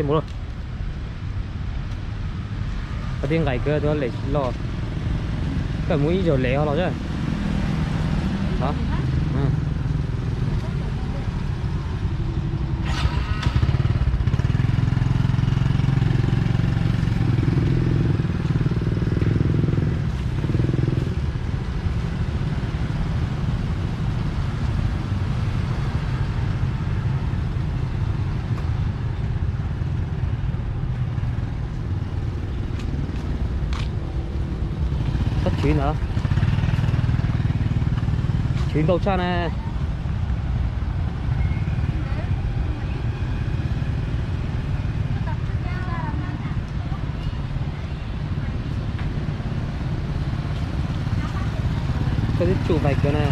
Ua, tij nqaim kawg, tus lem los, koj mus ib zaug lem ho los. Sab tshwv ntawd, tshwv ntau tshaj na. Koj twb tsuj nqaim kawg na.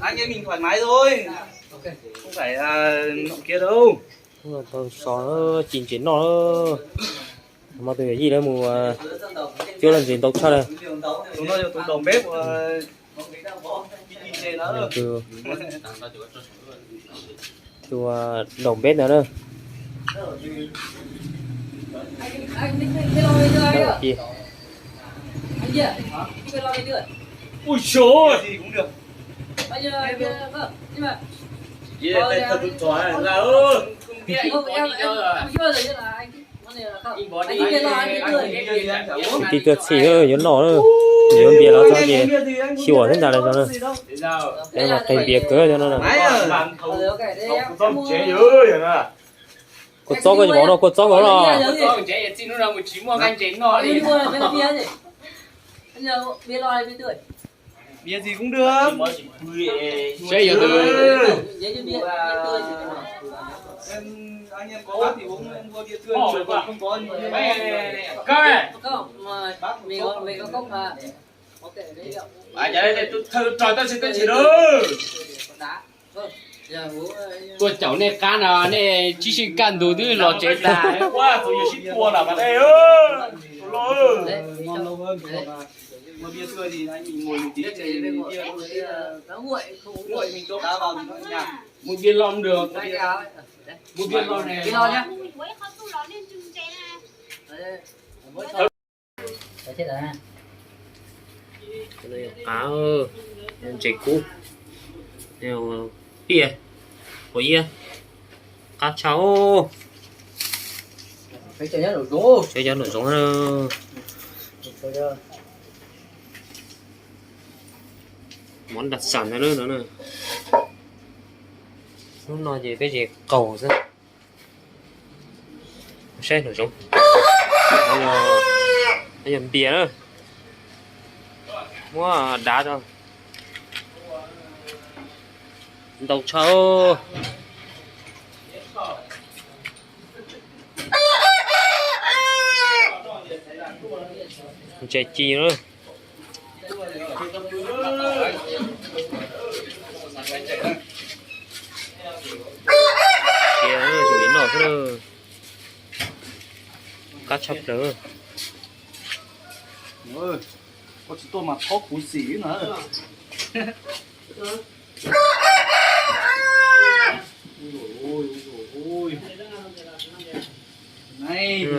Anh em mình thoải mái thôi. Không phải là nọ kia đâu. Tau so ci ntses noj. Mas tus yawm yij lawv mus cuab lawv ntses ntau tshaj lawm. Tus no yog tus đầu bếp, tus đầu bếp ntawd na. Ui dồi ôi. Kwv tij tuaj txhij yuav noj, yuav npias los txog ces xyuas npias los txog ces xyuas thiab ntag lawm no na. Es mas qis npias kawg cov no na. Kua txob koj vauv no, kua txob nkaus los. Saib yog tus, thawj rog tab sis tab sis lawm. Tuaj caum nej qab no nej tsis sib kaj ntug twb los tsev tag. Mus diav los, mus diav los ne. Qav, ntses kub, piaj, quav iab, qab tshaj. Peb cov nraum zoov na. Mov đặc sản ntag na no. Hnub no ces peb tsis qaug xwb. Saib nraum zoov. Yog npias na. Muab dav rau. Ntau tshaj. Cov ci na. Cia tsum li noj xwb na. Qab tshaj plaws. Koj tsis tuaj mas thob kuv xim na.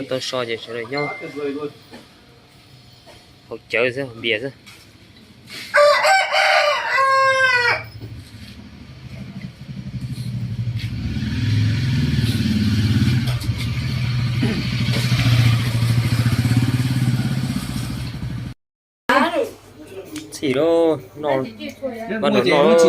Tau so ces sawv daws nyob haus cawv xwb, haus npias xwb. Txhij lawm, noj, noj, noj.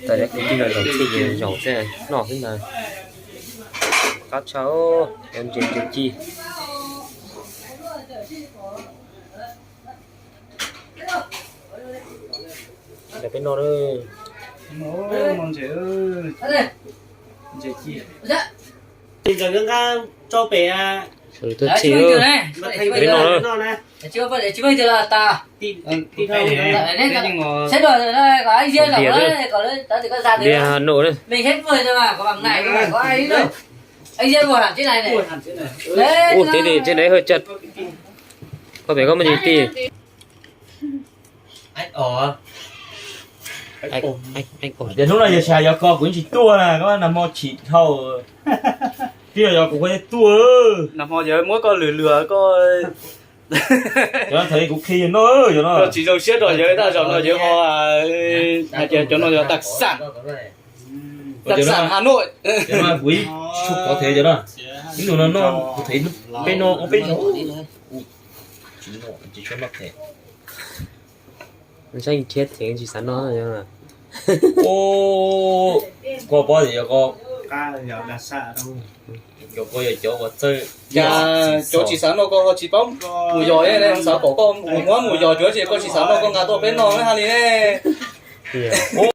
Tam kwv tij no zaum txhij ces zaum xwb, noj xwb ntag. Qab tshaj, ntses ntses ci. Ntses peb noj. Ntses ci. Sawv daws tuaj txhij, peb noj na. Npias, npias Hà Nội na. Ua tib li tib nev hwj chad. Koj pem koj muaj tib li. Ces hnub no yog xyov yog koj kuv tsis tuaj na, koj nag hmo chim dhau. Twb yog yog kuv kuv tuaj. Nag hmo yog muab koj lwm lwm koj. Cov no thaum kuv khi no, cov no tsis zoo siab rau yawg, tab zaum no yawg ho hais tias cov no yog đặc sản, đặc sản Hà Nội. Cov no kuv ib tshua pov them cov no. Ib ntus no noj kuv them peb no peb no. Tsis noj, tsis tshua noj them. Saib thiab them tsis xav noj. Koj paub tias yog koj, yog koj yog cov uas txawj, cov tsis xav noj koj ho tsis paub mus yos, xav pom koj mus muab mus yos cuav ces koj tsis xav noj koj nqa tuaj peb noj hab li ne.